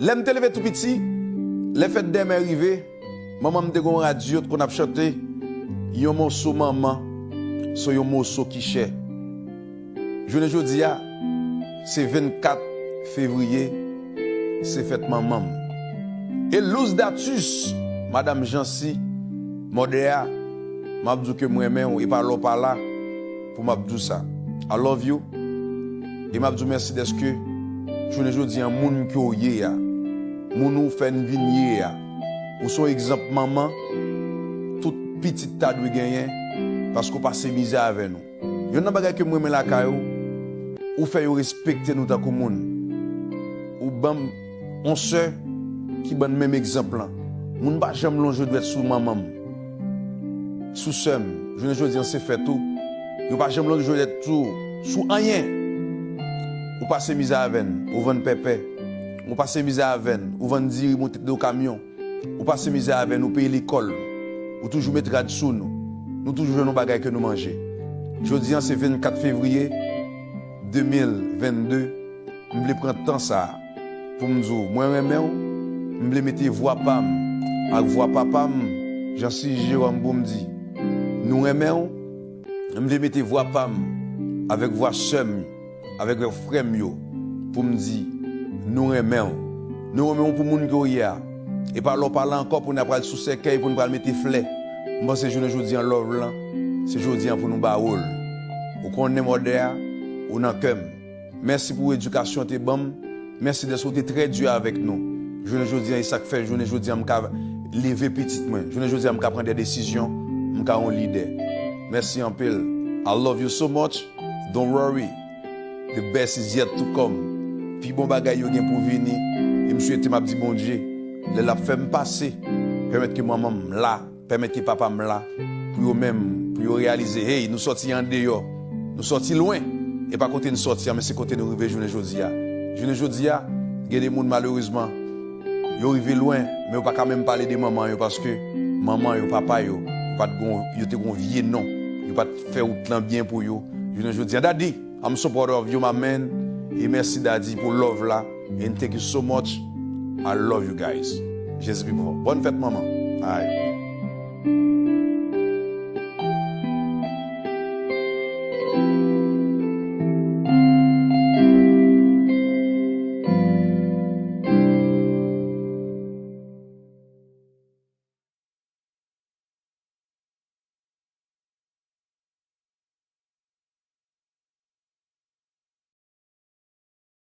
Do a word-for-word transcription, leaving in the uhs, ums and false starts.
Lè m te leve tou piti, lè fèt dèmen rive, manman m te gen yon radyo t konn ap chante yon moso manman, se yon moso ki chè. Jounen jodi a, se vennkat fevriye, se fèt manman m. E Luz Datus, madanm Jansi, mòdè a, m ap di w ke m renmen w, e pa lè w pa la pou m ap di w sa. I love you. E m ap di w mèsi dèske jounen jodi a, moun ke w ye a, moun ou fè n vin ye a, ou se yon egzanp manman tout pitit ta dwe genyen, paske w pase mizè avè nou. Youn nan bagay ke m renmen lakay ou, ou fè yo respekte nou tankou moun. Ou ban m yon sè ki ban n menm egzanp lan. Moun pa janm lonje dwèt sou manman m, sou sè m. Jounen jodi a se fèt ou. Yo pa janm lonje dwèt sou, sou anyen. Ou pase mizè avè n, ou vann pèpè. Ou pase mizè avè n, ou vann diri, monte do kamyon. Ou pase mizè avè n, ou peye lekòl. Ou toujou met rad sou nou. Nou toujou jwenn yon bagay ke nou manje. Jodi a se vennkat fevriye de mil vennde. M vle pran tan sa a pou m di w, mwen renmen w. M vle mete vwa pa m ak vwa papa m, Jansi Jeròm, pou m di, nou renmen w. M vle mete vwa pa m avèk vwa sè m, avèk vwa frè m yo, pou m di, nou renmen w. Nou renmen w pou moun ke w ye a. E pa lè w pa la ankò pou n pral sou sèkèy, pou n pral mete flè. M panse jounen jodi a, love lan, se jodi a pou nou ba w l. Ou konnen mòdè a, ou nan kè m. Mèsi pou edikasyon w te ban m. Mèsi dèske w te trè di avèk nou. Jounen jodi a, e sa k fè jounen jodi a m ka leve pitit mwen. Jounen jodi a, m ka pran de desizyon, m ka yon lidè. Mèsi anpil. I love you so much. Don't worry. The best is yet to come. Pi bon bagay yo gen pou vini. E m swete, m ap di Bondye, lè l ap fè m pase, pèmèt ke manman m la, pèmèt ke papa m la, pou yo menm, pou yo reyalize, hey, nou sòti andeyò, nou sòti lwen. E pa kote n sòti a, men se kote nou rive jounen jodi a. Jounen jodi a, gen de moun, malerezman, yo rive lwen, men yo pa ka menm pale de manman yo, paske manman yo, papa yo, yo pa t gon, yo te gon vye non. Yo pa t fè wout lan byen pou yo. Jounen jodi a, Daddy, I'm so proud of you, my man. E mèsi, Daddy, pou love la. And thank you so much. I love you guys. Jezi pi fò. Bòn fèt, manman. Alright.